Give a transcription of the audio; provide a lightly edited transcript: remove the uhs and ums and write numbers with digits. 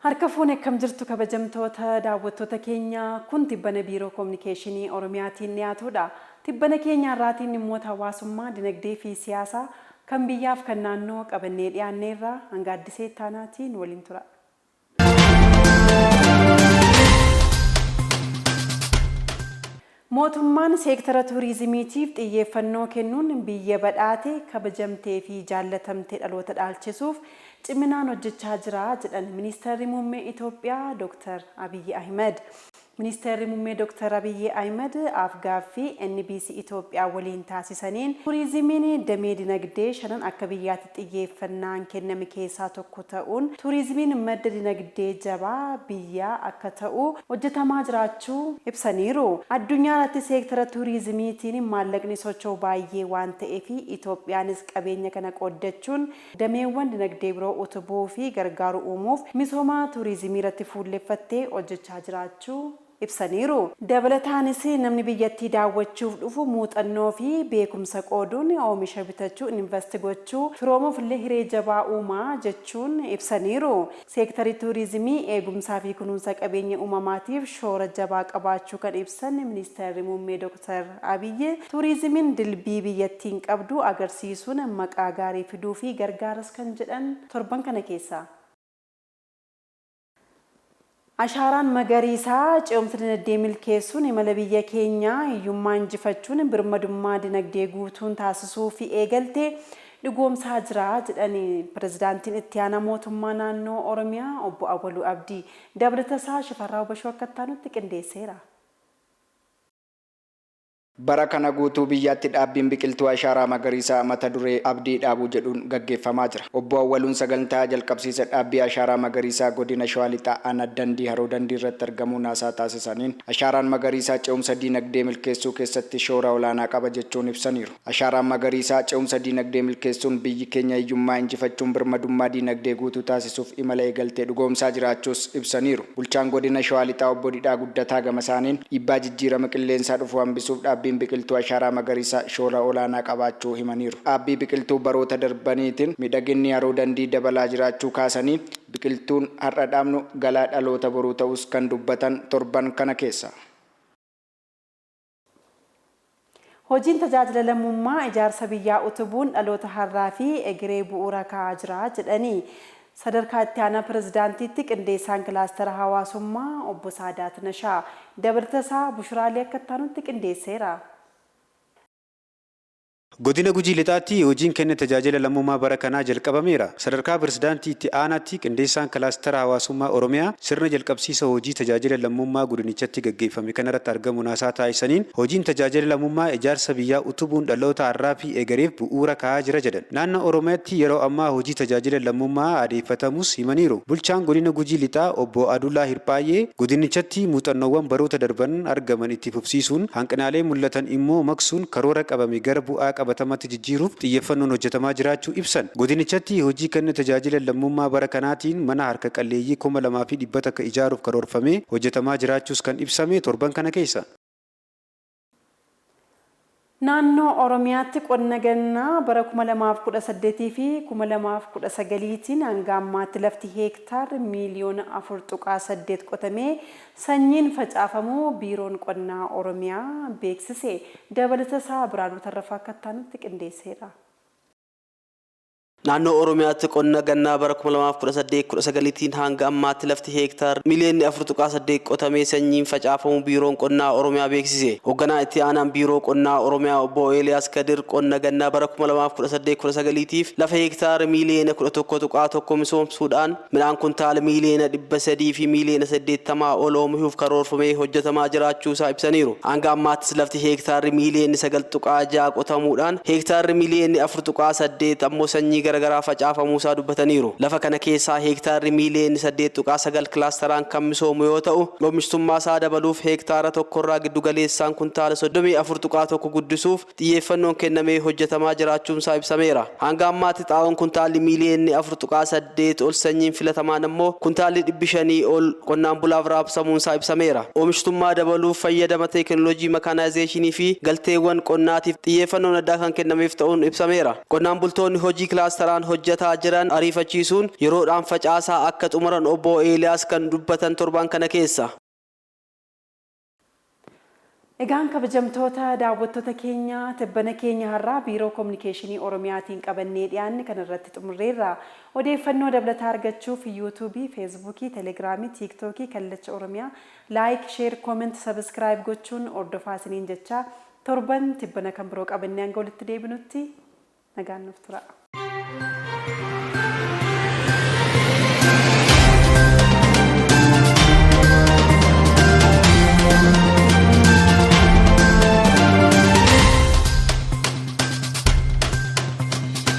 Harka fuune akkam jirtu kabajamtoota daawwattoota keenya? Kun tibbana Biiroo Kominikeeshinii Oromiyaatiin dhiyaatudha. Tibbana keenya har'aatiin dhimmoota hawaasummaa, dinagdee fi siyaasaa kan biyyaaf kan naannoo qabannee dhiyaanneerra. Hanga Addisee Ittaanaatiin waliin tura. Mootummaan seektara tuuriizimiitiif xiyyeeffannoo kennuun biyya badhaate, kabajamtee fi jaallatamte dhaloota dhaalchisuuf ciminaan hojjechaa jira jedhan Ministeerri Muummee Itoophiyaa Dooktar Abiyyi Ahimad. Ministeerri Muummee Dooktar Abiyyi Ahimad af-gaaffii NBC Itoophiyaa waliin taasisaniin tuuriizimiin damee dinagdee shanan akka biyyaatti xiyyeeffannaan kenname keessaa tokko ta'uun tuuriizimiin madda dinagdee jabaa biyyaa akka ta'u hojjetamaa jiraachuu ibsaniiru. Addunyaarratti seektara tuuriizimiitiin maallaqni socho'u baay'ee waan ta'eef Itoophiyaanis qabeenya kana qooddachuun dameewwan dinagdee biroo utubuu fi gargaaru uumuuf misooma tuuriizimiirratti fuulleffattee hojjechaa jiraachuu ibsaniiru. Dabalataanis namni biyyattii daawwachuuf dhufu muuxannoo fi beekumsa qooduun oomisha bitachuu, invast gochuu, firoomuuf illee hiree jabaa uuma jechuun ibsaniiru. Seektarri tuuriizimii eegumsaa fi kunuunsa qabeenya uumamaatiif shoora jabaa qabaachuu kan ibsan Ministeerri Muummee Dooktar Abiyyi, tuuriizimiin dilbii biyyattiin qabdu agarsiisuun maqaa gaarii fiduu fi gargaaras kan jedhan torban kana keessa. Ashaaraan magariisaa ce'umsa dinagdee milkeessuun imala biyya keenyaa hiyyummaa injifachuun birmadummaa dinagdee guutuun taasisuufi eegalte dhugoomsaa jira jedhan Pirezidaantiin Itti Aanaa Mootummaa Naannoo Oromiyaa Obbo Awwaluu Abdii. Dabalatasaa Shifarraaw Bashoo akka itti aanutti qindeesseera. Bara kana guutuu biyyaatti dhaabbiin biqiltuu Ashaaraa Magariisaa mata duree Abdii Dhaabuu jedhuun gaggeeffamaa jira. Obbo Awwaluun sagantaa jalqabsiisa dhaabbii Ashaaraa Magariisaa Godina Shawaa Lixaa Aanaa Dandii Haroo Dandii irratti argamuun haasaa taasisaniin, Ashaaraan Magariisaa ce'umsa diinagdee milkeessuu keessatti shoora olaanaa qaba jechuun ibsaniiru. Ashaaraan Magariisaa ce'umsa diinagdee milkeessuun biyyi keenya hiyyummaa injifachuun birmadummaa diinagdee guutuu taasisuuf imala eegalte dhugoomsaa jiraachuus ibsaniiru. Bulchaan Godina Shawaa Lixaa Obbo Didhaa Guddataa gamasaaniin, dhiibbaa jijjiirama qilleensaa dhufu hambisuuf dhaabbiin biqiltuu Ashaaraa Magariisaa shoora olaanaa qabaachuu himaniiru. Dhaabbii biqiltuu baroota darbaniitiin miidhaginni Haroo Dandii dabalaa jiraachuu kaasanii, biqiltuun har'a dhaabnu galaa dhaloota boruu ta'uus kan dubbatan torban kana keessa. Hojiin tajaajila lammummaa ijaarsa biyyaa utubuun dhaloota har'aa fi egeree bu'uura kaa'aa jira jedhani Sadarkaa Itti Aanaa Pirezidaantiitti Qindeessaan Kilaastara Hawaasummaa Obbo Saadaat Nashaa. Dabalatasaa Bushuraa Alii akka itti aanutti qindeesseera. Godina Gujii Lixaatti hojiin kenna tajaajila lammummaa bara kanaa jalqabameera. Sadarkaa Pirezidaantii Itti Aanaatti Qindeessaan Kilaastara Hawaasummaa Oromiyaa sirna jalqabsiisa hojii tajaajila lammummaa godinichatti gaggeeffame kanarratti argamuun haasaa taasisaniin, hojiin tajaajila lammummaa ijaarsa biyyaa utubuun dhaloota har'aafi egereef bu'uura kaa'aa jira jedhan. Naannoo Oromiyaatti yeroo ammaa hojii tajaajila lammummaa adeeffatamuus himaniiru. Bulchaan Godina Gujii Lixaa Obbo Adulaa Hirphaayyee godinichatti muuxannoowwan baroota darban argaman itti fufsiisuun hanqinaalee mul'atan immoo maqsuun karoora qabame gara bu'aa qabatamatti jijjiiruuf xiyyeeffannoon hojjetamaa jiraachuu ibsan. Godinichatti hojii kenna tajaajila lammummaa bara kanaatiin mana harka qalleeyyii 2,100 ijaaruuf karoorfamee hojjetamaa jiraachuus kan ibsame torban kana keessa. Naannoo Oromiyaatti qonna gannaa bara 2018 fi 2019tiin hanga ammaatti lafti heektaarri miiliyoona 4.8 qotamee sanyiin facaafamuu Biiroon Qonnaa Oromiyaa beeksise. Dabalatasaa Biraanuu Tarrafaa akka itti aanutti qindeesseera. Naannoo Oromiyaatti qonna gannaa bara 2018, 19tiin hanga ammaatti lafti heektaarri miiliyoonni 4.8 qotamee sanyiin facaafamuu Biiroon Qonnaa Oromiyaa beeksise. Hogganaa Itti Aanaan Biiroo Qonnaa Oromiyaa Obbo Eeliyaas Kadir qonna gannaa bara 2018, 19tiif lafa heektaara miiliyoona 11.1 misoomsuudhaan midhaan kuntaala miiliyoona 300 fi miiliyoona 80 ol oomishuuf karoorfamee hojjetamaa jiraachuusaa ibsaniiru. Hanga ammaattis lafti heektaarri miiliyoonni 9.6 qotamuudhaan heektaarri miiliyoonni 4.8 ammoo sanyii garagaraa facaafamuusaa dubbataniiru. Lafa kana keessaa heektaarri miiliyoonni 8.9 kilaastaraan kan misoomu yoo ta'u, oomishtummaasaa dabaluuf heektaara tokkorraa giddugaleessaan kuntaala 34.1 guddisuuf xiyyeeffannoon kennamee hojjetamaa jiraachuunsaa ibsameera. Hanga ammaatti xaa'oon kuntaalli miiliyoonni 4.8 ol sanyiin filatamaan ammoo kuntaalli dhibbi shanii ol qonnaan bulaaf raabsamuunsaa ibsameera. Oomishtummaa dabaluuf fayyadama teekinooloojii makaanaayizeeshinii fi galteewwan qonnaatiif xiyyeeffannoon addaa kan kennameef ta'uun ibsameera. Qonnaan bultoonni hojii kilaastaraa. tiraaktaraan hojjetaa jiran ariifachiisuun yeroodhaan facaasaa akka xumuran obbo Eeliyaas kan dubbatan torban kana keessa. Egaan kabajamtoota daawwattoota keenya, tibbana keenya har'aa Biiroo Kominikeeshinii Oromiyaatiin qabannee dhiyaanne kan irratti xumurreerra. Odeeffannoo dabalataa argachuuf Yuutuubii, Feesbuukii, Telegiraamii, Tiiktookii Kallacha Oromiyaa like, share, comment, subscribe gochuun hordofaa isiniin jechaa, torban tibbana kan biroo qabannee hanga walitti deebinutti nagaan nuuf tura.